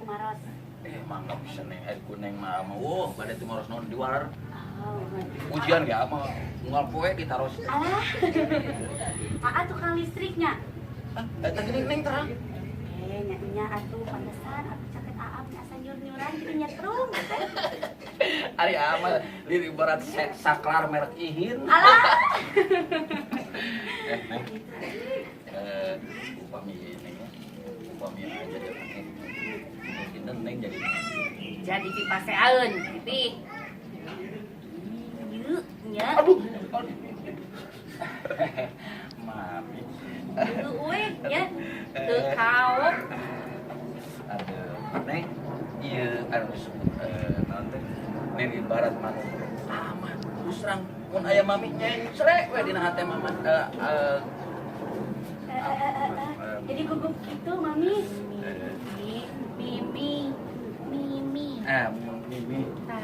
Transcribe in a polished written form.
Maros. Eh, mangga bisa, Neng, air kuning mah mah. Wah, bade tumaros naon di waler. Oh, Ujian ge mah unggal poe ditaros. Alah. Aa tukang listriknya. Ah, eta geuning, Neng, terang. Eh, nya nya atuh, pantesan atuh caket Aa nya asa nyur-nyuran jadi nyetrum. Ari aa mah lirik barat saklar merek Ihin. Alah. Eh, Neng. Eh, upami Neng ya. Upami aja jadi pakai. Kinten Neng jadi Jadi pipaseaeun, pipih. Yuk, nya. Aduh. Aduh. Mami. Yuk we nya. Teu kaok. Aduh, Neng, iya anu disebut naon teh? Liri barat mah. Ah mah terus terang mun aya mami nyengsrek we dina hate mama. Eh, eh, Eh, eh, eh, eh. Jadi gugup gitu, Mami. Eh, Mimi, Mimi, Mimi. Ah, Mimi. Tah.